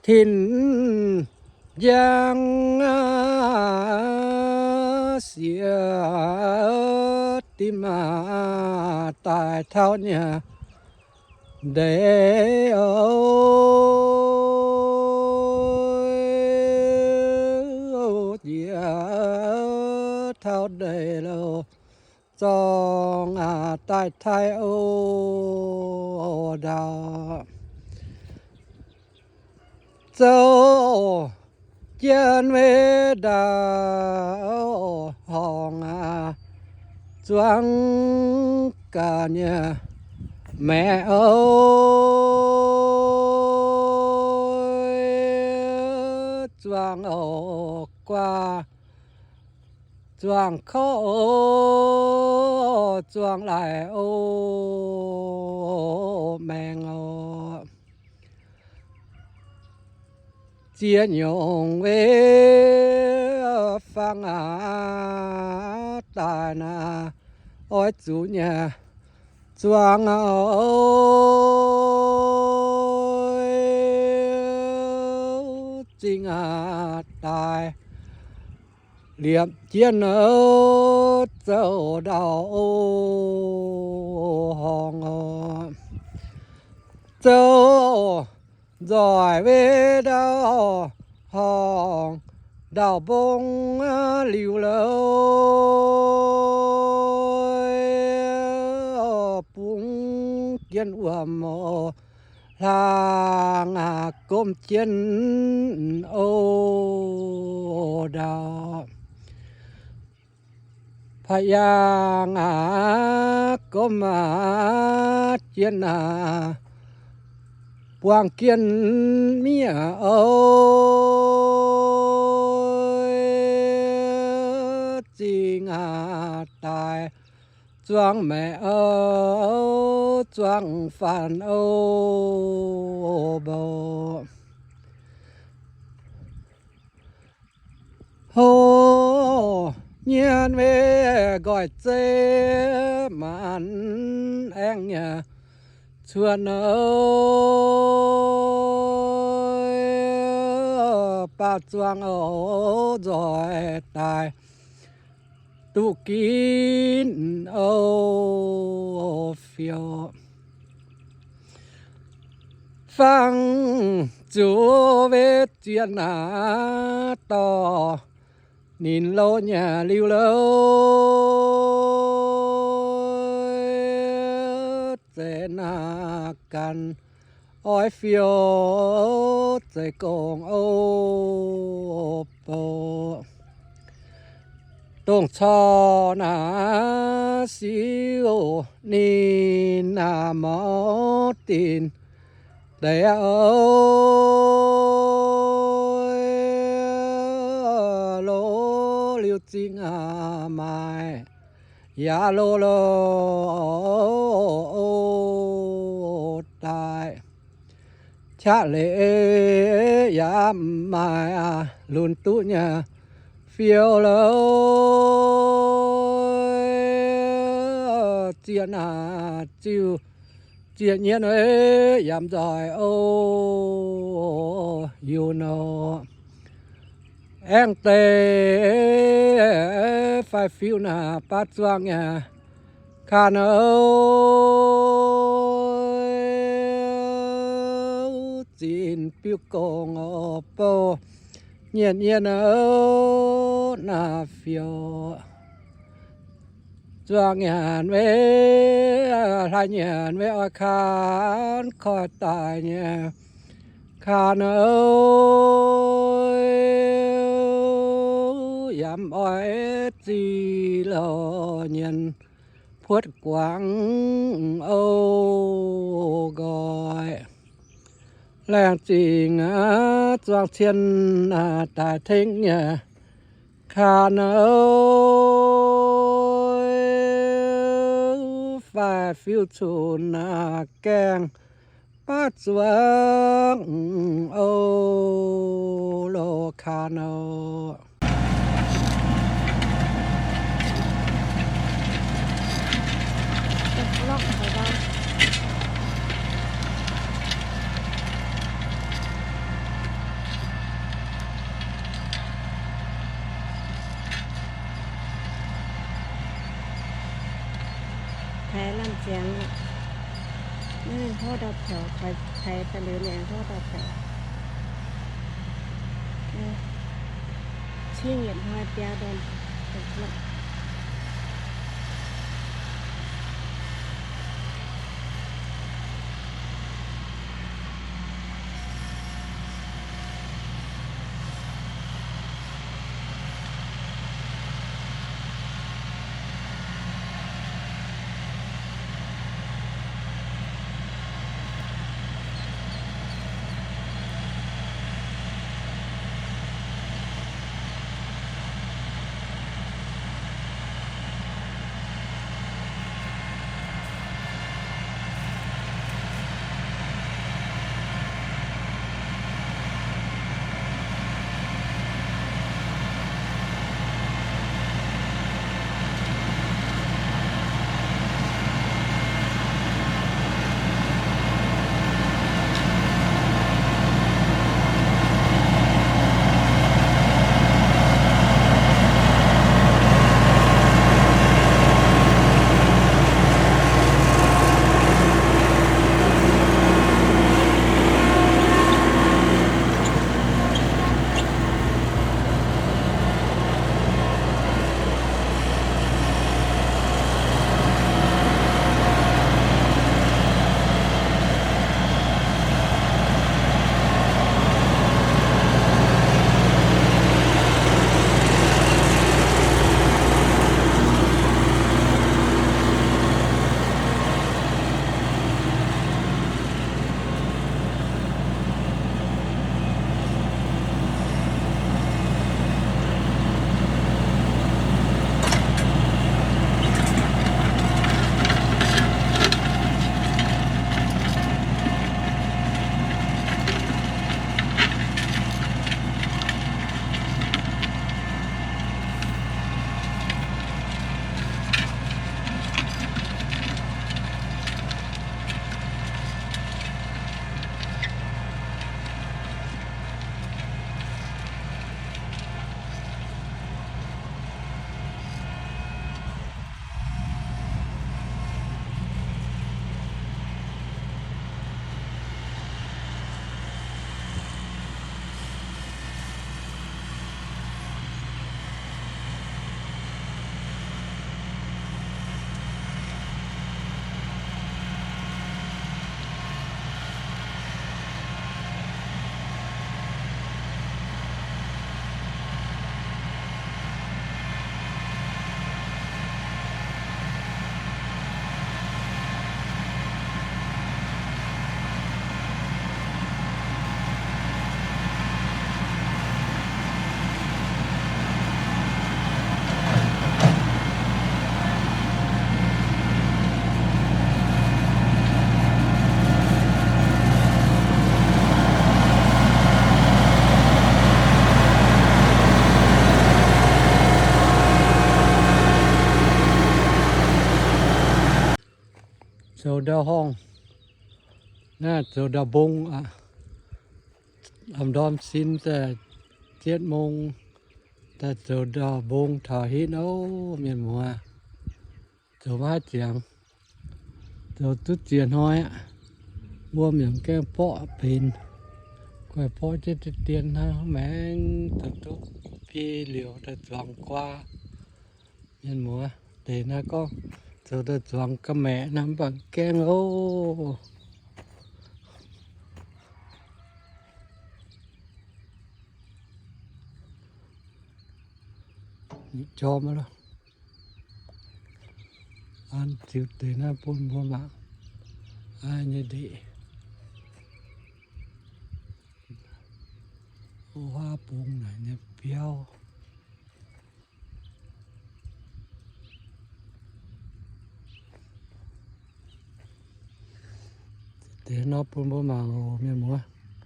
hinc njang siex dimv daaih taux nyei ndeic oc. Jiex taux ndeic loh, zorngh daaih taaih oc ndau. Zouv jienv wuov ndau horngh aqv, zuangx gaax nyei maeqc oc, zuangx oc guaav, zuangx korqv oc, zuangx laic oc, maengx oc. Ziex nyungc wuov fangx aqv, daaih naaiv oix zuqc nyei zuangx oc, zingh aqv daaih liepc jienv oc, zouv ndau oc horngh oc. Zouv nzoih wuov ndau horngh ndau mbong liuz loh, bungx jienv wuom oc, hlaang gomv jienv oc ndau. Pa'yaangh aqv, gomv aqv, jienv aqv, buangh jienv miev oc, zingh aqv daaih zuangx maeqc oc, zuangx faanx oc mbuo. Hov nyienz wuov nqoi zeiv maanc aengx nyei cuotv oc, baav zuangx oc nzoih daaih duqv ginv oc fiou. Fangx zuqc wuov zien aqv dorh ninh lo nyei liuz loh, zeiz naaiv ganh oix fiou zeiv gong oc bou. Dongh corc naaiv siou ninh naaiv mouv dinc deix oc, lo liuz zingh maaih yaac lo lo daaih qaqv leiz yaac maaih lunx duqv nyei fiou loh, zien aac ziuh ziec nyienv yaac nzoih oc yunc nor. Aengx deix fai fiuv naaic baav zuangx nyei kaan oc, zinx biuv gong oc bouh nyienc nyienc oc naaiv fiou. Zuangx nyanc wuov hlaax nyanc wuov oix kaan koi daaih nyei kaan oc, yaac mv oix zih loh nyienc puotv guangc oc nqoi. Laengz zingh zuangx cien daaih tengx nyei kaan oc, fai fiuv cunx gaengh baav zuangx oc loh kaan oc. Ziangx, naaiv hov ndau-paux, taux daaih liuz naaiv hov ndau-paux. Cingv yietc hnoi biaa ndorm. Zoux ndau-horngh, naaiv zoux ndau-mbong aqv. A'ndorm sin daaih เจ็ดโมง daaih zoux ndau-mbong taux hitv ov, mienh muoz. Zoux maiv ziangx, zoux duqv ziex hnoi aqv. Wuom yaac gaengh borqv benx, guaih borqv jienv deix dien hnangv, maengx zoux duqv biei liouc daaih zuangx guaa. Mienh muoz, deix naaiv gorngv zoux daaih zuangx ga'maeqc naaiv mv baac gaengh ov. Jorm aqv. An ziux deix naaiv bun mbuo mangc. Aa, nyei ndeqc. Huaav bung naaic nyei biauv. Deix nor bun mbuo mangc oc, mienh muoz.